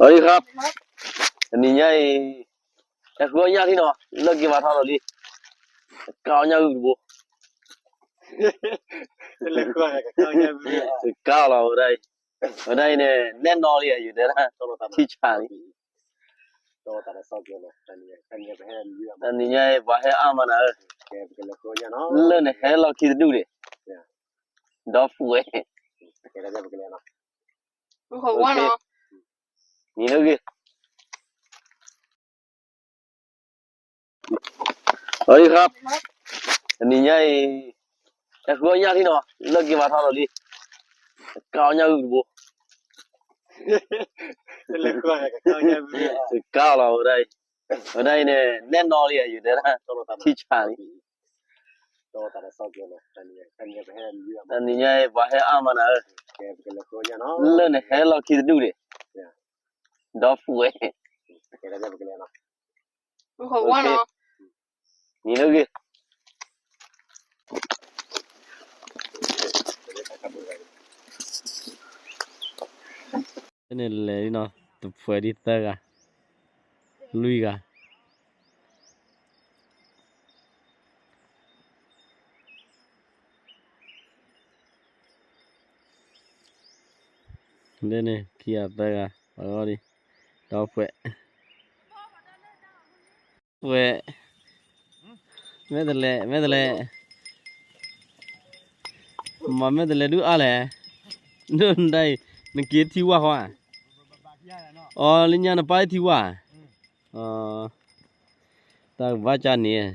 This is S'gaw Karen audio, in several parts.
အီၤဒံခါ, တနံၤညါအံၤ ဟဲဃုအီၣ်ညၣ်ထံနီၤ, လၢက့ၤမၤထီၣ်လီၤလံ, ကၢ်အီၣ်ညၣ်ဂုၢ်တဘိ, ကၢ်လီၤဝဲဒၣ်အံၤ, ဝဲဒၣ်အံၤန့ၣ် နဲၣ်နီၣ်လံ ယတဲဒၣ်, ထံဆးလံ, တနံၤညါအံၤ ပှၤဟဲအါမးနၤဧၢ, လၢန့ၣ်ဟဲလီၢ်ခံတဒူၣ်န့ၣ်, ဒီပုၢ်ဝဲၢ်, နံၤလၢဂ့ၤ အီၤဒံခါ, တနံၤညါအံၤ ဟဲဃုအီၣ်ညၣ်ထံနီၤ, လၢက့ၤမၤထီၣ်လီၤလံ, ကၢ်အီၣ်ညၣ်ဂုၢ်တဘိ, ကၢ်လီၤဝဲဒၣ်အံၤ, ဝဲဒၣ်အံၤန့ၣ် နဲၣ်နီၣ်လံ ယတဲဒၣ်, ထံဆးလံ, တနံၤညါအံၤ ပှၤဟဲအါမးနၤဧၢ, လၢန့ၣ်ဟဲလီၢ်ခံတဒူၣ်န့ၣ်, ဒီပုၢ်ဝဲၢ်, နံၤလၢဂ့ၤ န့ၣ်လဲၤနီၤ, တဖှဲးဒ်သၢဂၤ, လွံၢ်ဂၤ, လၢန့ၣ် ခံဂၤသၢဂၤ, အဂီၢ်ဒံး, ဒီဖှဲး ဝဲ, မ့ၢ်တလဲၤ, မ့ၢ်တလဲၤ, မ့ၢ်တလဲၤဒုးအါလဲၣ်, ဒိၣ်ဒၣ်အံၤ, နက့ၤထံဝါဃီဧါ, အီၤ လၢညါနပၢ်ထံဝါ, တၢ်ကဘၣ်ကၢ်န့ၣ် ထံလီၤ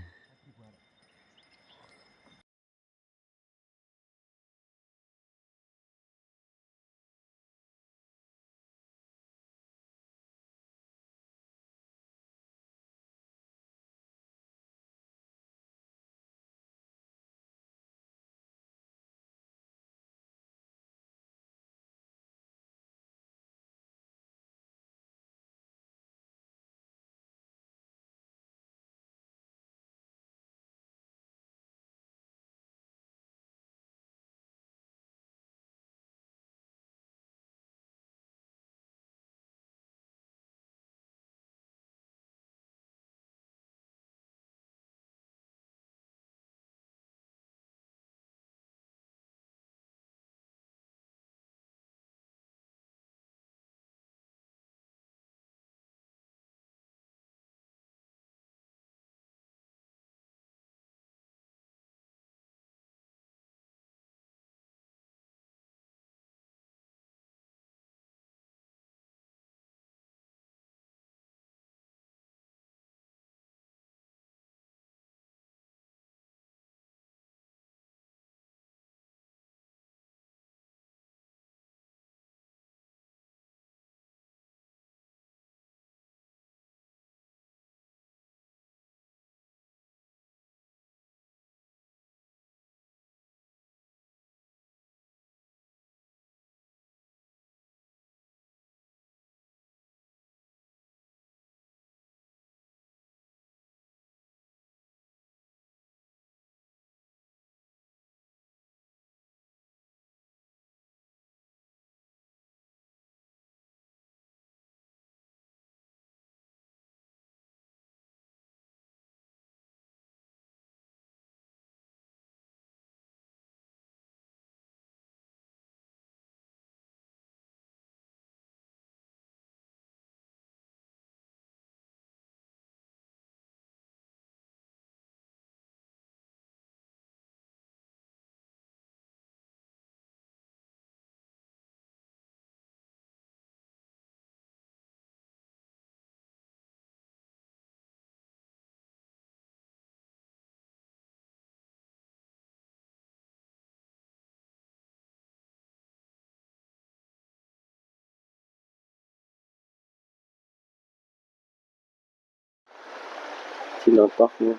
ကီၢ်ဃု ဟမ်,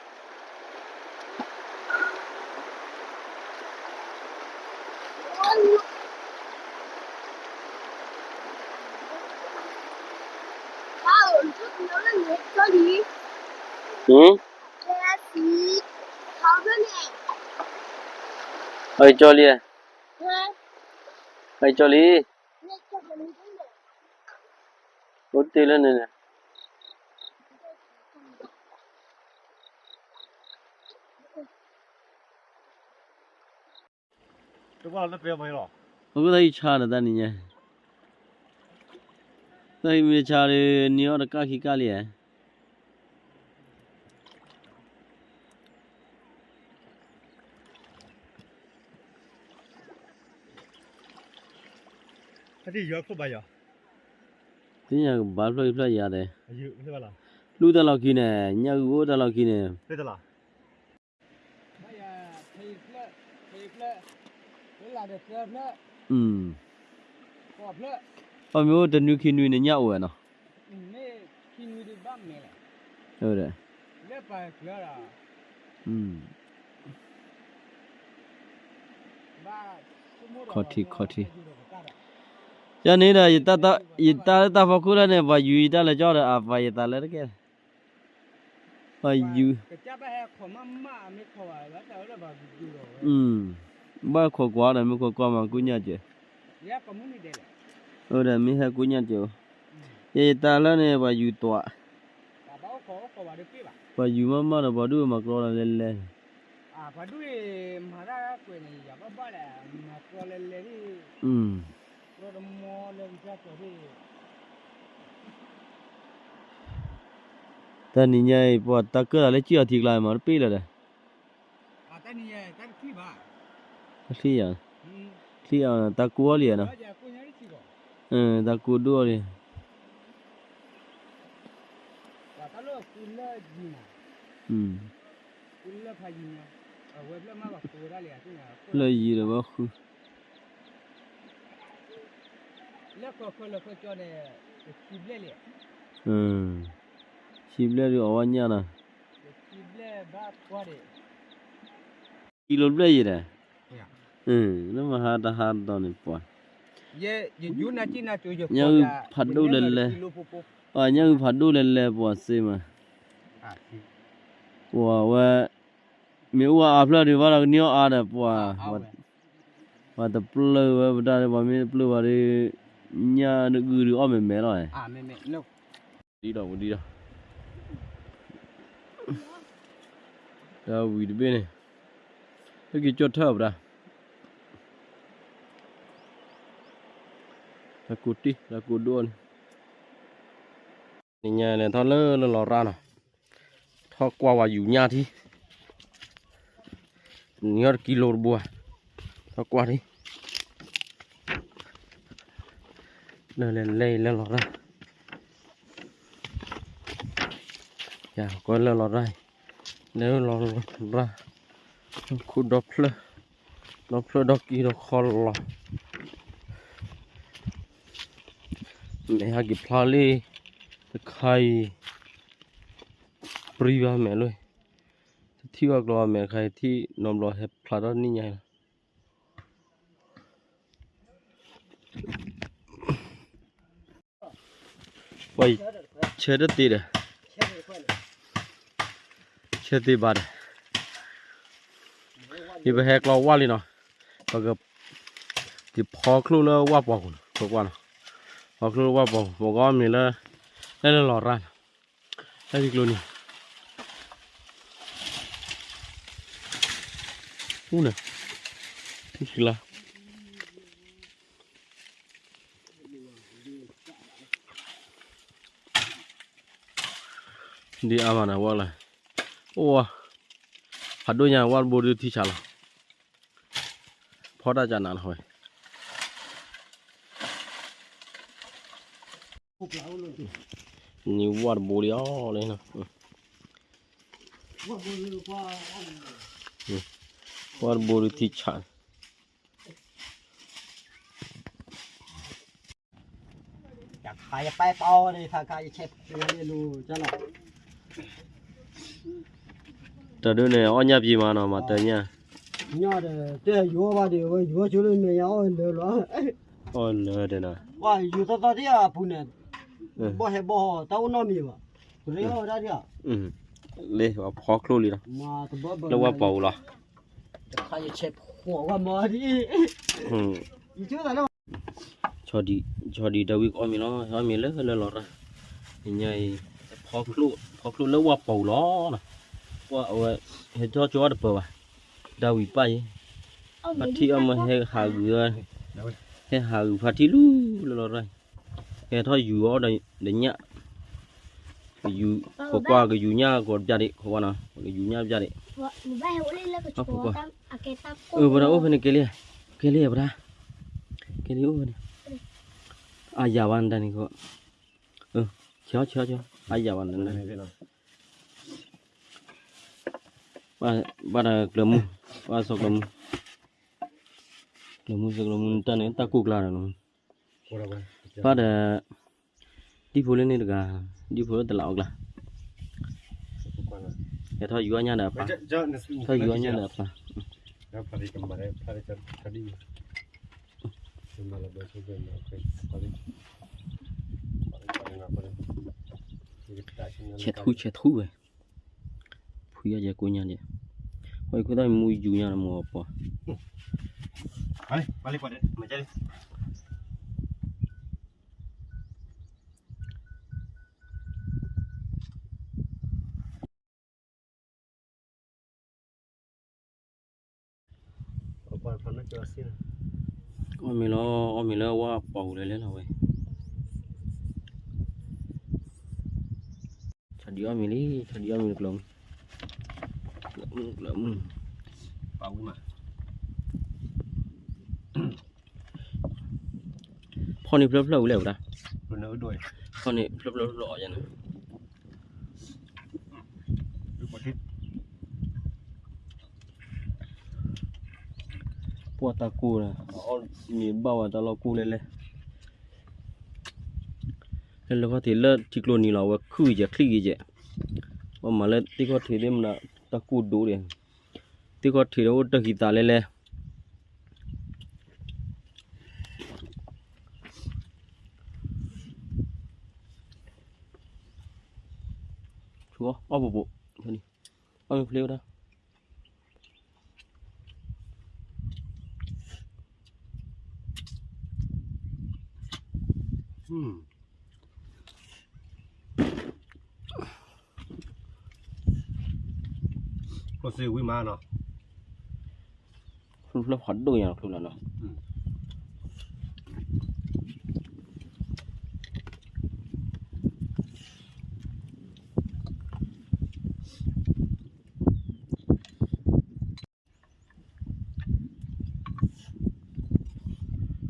အကၠီလံ, အကၠီလံ. အိၣ်တ့ၢ်လၢန့ၣ်န့ၣ် အဃိသတးယဆါဒီးတၢ်နံၤညါ, သတးယမ့ၢ်ဆါဒီး နံၤအီၣ်တကၣ်ခံကၣ်လံဧါ. သ့ၣ်ညါကဘၣ်ဖျၢၣ်အံၤဖျၢၣ်ယၤတဲ, လူၢ်တၢ်လီၢ်ခံန့ၣ် ညၣ်ဂုၢ်အိၣ်တၢ်လီၢ်ခံန့ၣ် ပှၤမ့ၢ်အိၣ်တနွံခံနွံန့ၣ် ညၣ်အိၣ်ဝဲနီၤ. ခီၣ်ထံး ခီၣ်ထံး, ယၤန့ၣ်ဒီး ယတၢ်လၢတၢ်ဖီခိၣ်လၢန့ၣ် ပှၤယူၤယတၢ်လၢကၠီဒီး အပှၤယသးလၢတကဲ, ပှၤယူၤ ဘၣ်ခိးကွၢ်ဒီး မ့ၢ်ခိးကွၢ်မၤကူၣ်ညၣ်စၢၤ, အိၣ်ဒီးမ့ၢ်ဟဲကူၣ်ညၣ်စၢၤ, ယတၢ်လၢန့ၣ် ပှၤယူၤတွး, ပှၤယူၤမးမးဒီး ပှၤဒူၣ်မၤကြီဒီးလဲၤလဲၤ တၢ်နံၤညါအံၤ ပှၤတၢ်ကၢၣ်သးလၢစံၣ်အီၤထံကျါမး တပ့ၢ်လၢၤဒီး, တၢ်ချံၣ်ယၤ, ချံၣ်အီၤ တၢ်ကူအီၤလံနီၤ, တၢ်ကူဒိၣ်အီၤလံ, လၢယံၤဒီးဘၣ်ဃု ဆံဘျဲၣ်ဒုးအီၣ်ဝဲညၣ်နီၤ, ကံလိဘျဲၣ်ယဲဒီး, လၢမဟါတဟါတတီၤန့ၣ်ပှၤ, ညၣ်ဂုၢ်ဖးဒိၣ်လဲၤလဲၤ, ပှၤညၣ်ဂုၢ်ဖးဒိၣ်လဲၤလဲၤပှၤစ့မး, ပှၤဝဲ, မ့ၢ်အိၣ်အါဖျၢၣ်ဒုးဘၣ်ဒီးကန့ၢ်အီၣ်အါဒီးပှၤ, ပှၤတပျၢ်ဝဲပတၢ်ဒီး ပှၤမ့ၢ်တပျၢ်ဘၣ်ဒီး, ညၣ်တဂုာ်ဒုးအီၣ်မဲာ်မဲာ်လီၤ, ဒ်ဒီးပဒ်ဒီး, တၢ်ဝံၤတဘ့ၣ်န့ၣ်, လၢက့ၤကၠီၣ်ထၢၣ်ပတၢ်, တၢ်ကူတံၢ် တၢ်ကူဒိၣ်န့ၣ်, နံၤညါလဲၤထီၣ်လၢလၢလီၤရၣ်နီၤ, ထီၣ်ကွၢ်ဝဲယူၤညၣ်ထံ, နံၤအီၣ်တကံလိတဘိ, ထီၣ်ကွၢ်ထံ, လၢလဲၤလဲၤလၢလီၤရၣ်, ယကွၢ်လၢလီၤရၣ်, လၢလီၤရၣ်, ခိၣ်ဒီဖျၢၣ်, ဒီဖျၢၣ်ဒီကံဒီခီလီၤ, မဲာ်ဟဲက့ၤဖျါလံ, တခါအံၤ, ပြံဘၣ်မဲာ်လီၤ, တထံၣ်ဘၣ်ကျီမဲာ်တခါအံၤ ထံၣ်နီတဘျီဟဲဖျါထီၣ်နံၤညါလီၤ. ပှၤဆဲတသ့ဒီး, ဆဲသ့ဘၣ်ဒီး, ယပဟဲကျီဝၣ်လံနီၤ, ပက, ယဖီချိၣ်လၢဝၣ်ပှီၤပူၤနီၤ, ပကွၢ်နီၤ, ဖီချိၣ်လၢဝၣ်ပှီၤပူၤ ပကအီၣ်မ့ၤလၢ, လၢလၢလီၤရၣ်နီၤ, တၢ်ထံကျိန့ၣ် အူန့ၣ်, ထံကျါ, ဒ်အါမးန့ၣ်ဝဲလီၤ, အိၣ်ဝဲ, ဖးဒိၣ်ညါဝၣ်တဘိဒုးထံဆးလီၤ, ဖီတၢ်ကနးလီၤဝဲ နံၤဝၣ်တဘိလံအီၤလၢ, ဝၣ်တဘိဒုးထံဆး, တၢ်ဒုးန့ၣ် အီၣ်ညၣ်ပံၤမးနီၤ မၤတၢ်ညၣ်, ညၣ်ဒီး တဲယိၤဘၣ်ဒီး ဝဲယိၤဆိလၢမဲာ်ညါအီၣ်လၢာ်လီၤ, အီၣ်လၢာ်ဒီးနီၤ, ယိၤသီသီဒ်အပူၤန့ၣ်, ဘီၣ်ဟဲဘီၣ်ဟီ တၢ်အိၣ်နီတမံၤဘၣ်, ပရ့အီၣ်ဝဲဒၣ်ဒ်, လၢဝဲပှၤပူၤလီၤ, တခါယဆဲးဖိဝဲမီၤဒ်, ယဆိသးလၢ, ဆီဒံးတဝံၣ်ကအီၣ်မ့ၤလီၤ အီၣ်မ့ၤလၢလၢလီၤရၣ် ညါအံၤ ဖီချိၣ်လၢဝၣ်ပူၤလီၤနီၤ, ဝၣ်အဝဲ ဟဲထီၣ်ကၠီတပၢၤဘၣ်, ဒၣ်ဝံၤပၣ်ယဲ, ဖါထံအီၣ်မ့ၢ်ဟဲဟးဂုာ်, ဟဲဟးဂုာ်ဖါထံလူၤလၢလီၤရၢ်, ကဟဲထီၣ်ယူၤအီၣ်ဒီးညၣ်, ကယူၤ, ကကွၢ်ကယူၤညၣ်ကီးပျၢ်ဒံး ကဝၣ်နီၤ, ကယူၤညၣ်ပျၢ်ဒံး, အ, ပဒၣ်အိၣ်ဖဲန့ၣ်ကဲလံ, ကဲလံပဒၣ်, ကဲလံအိၣ်ဖဲန့ၣ်, အယၤဘၣ်နတၢ်န့ၣ်ကီး, ဆဲးဆဲးဆဲး အယၤဘၣ်နတၢ်န့ၣ်, ဘၣ်ဒီးကျၢၤမုၢ်, ဘၣ်စီၤကျၢၤမုၢ်, ကျၢၤမုၢ်စီၤကျၢၤမုၢ်နတၢ်န့ၣ် တၢ်ကိၢ်ကျါဒီး, ဘၣ်ဒီး ဒံဖိလၢန့ၣ်တဂၤ, ဒံဖိလၢတလးအီၣ်ကျါ, ကဲထီၣ်ယူၤအီၣ်ညၣ်ဒီးအပၢ်, ထီၣ်ယူၤအီၣ်ညၣ်ဒီးအပၢ်, ဆဲးထူဆဲးထူဝဲ, ဖုယီၤယဲကိညါဒံး, ဝဲခိၣ်သၣ်မူယူၤညါဒီးမူအပီၤ အီၣ်မ့ၤလီၤ, အီၣ်မ့ၤလၢဝၣ်ပီၤပူၤလဲၤလဲၤလီၤဝဲ, ဆီဒံအီၣ်မ့ၤလံ, ဆီဒံအီၣ်မ့ၤတကျၢၤမုၢ်, ကျၢၤမုၢ်, ဖီၣ်န့ၢ်ဖျၢၣ်ဖျၢၣ်ဝံၤလဲၣ်ဝဲဒၣ်, ဖီၣ်န့ၢ်ဖျၢၣ်ဖျၢၣ်ဖျၢၣ်အီၤယဲန့ၣ် ပှၤတၢ်ကိၢ်ဒီး အီၣ်မ့ၤဘၣ်ဝဲတၢ်လီၢ်ကိၢ်လဲၣ်လဲၣ်, လၢလၢခီၣ်ထံးလၢထံကျိနံၤလီၤ အဝဲခုၣ်ကဲးချံၣ်ကဲး, ပှၤမၤလၢသ့ၣ်ခီၣ်ထံးသ့ၣ်မနုၤ တၢ်ကိၢ်ဒိၣ်ဒံး, သ့ၣ်ခီၣ်ထံးဒီးအိၣ်တၢ်ဃံသးလဲၣ်လဲၣ် ဆူအီၣ်ပူၤပူၤ, အီၣ်မ့ၤဖျ့ဝဲဒၣ်, ကျိၣ်စ့ဝံၤမးနီၤ, ဖျိဖျိဖးဒိၣ်ညါ ဖျိလီၤနီၤ, လီၤ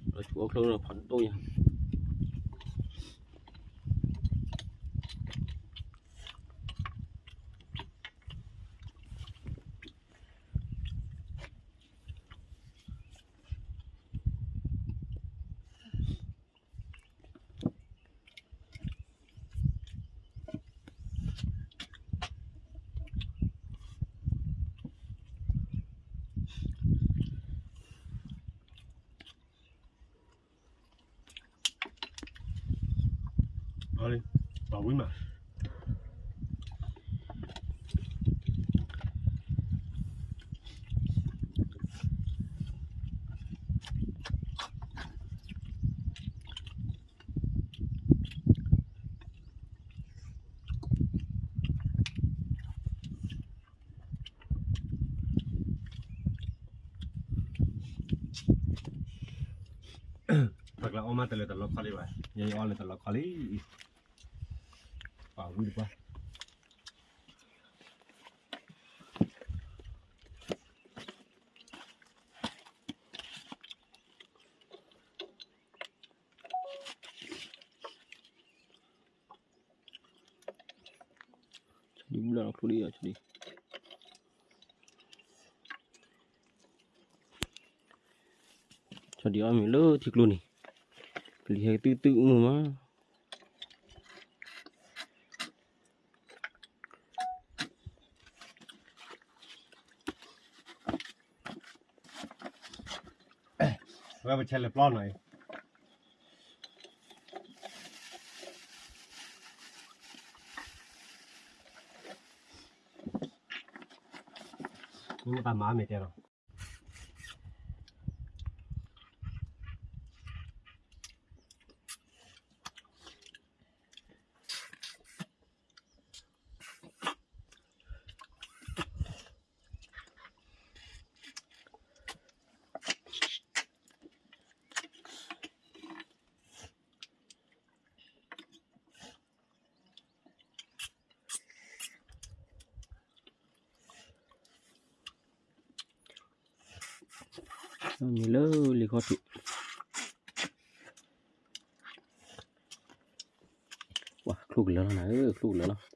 ဆူအီၣ်ချၢဖးဒိၣ်ညါ အဝံၤမး ပကျါအီၣ်မးတလၢတလီခီလံဘၣ်, ယဲယအီၣ်လၢတလီခီလံ, ပှၤဝံၣ်တပှၢ် ဆီဒံဘျၢၣ်လီၤချိဒံအီၤ, ဆီဒံ, ဆီဒံအီၣ်မ့ၤလၢထံကျိန့ၣ်, ကလံၤဟဲကသုၣ်သုၣ်မုာ်မး. ဝဲပဆဲးလဲၤပျီနီၤအံၤ, မ့ၢ်တၢ်မၤမ့ၢ်တဲလီၤ. မ့ၢ်လၢလံခီထံး, ပှၤချိၣ်ကလၢာ်လီၤနၤဧၢ, ချိၣ်ကလၢာ်လီၤ.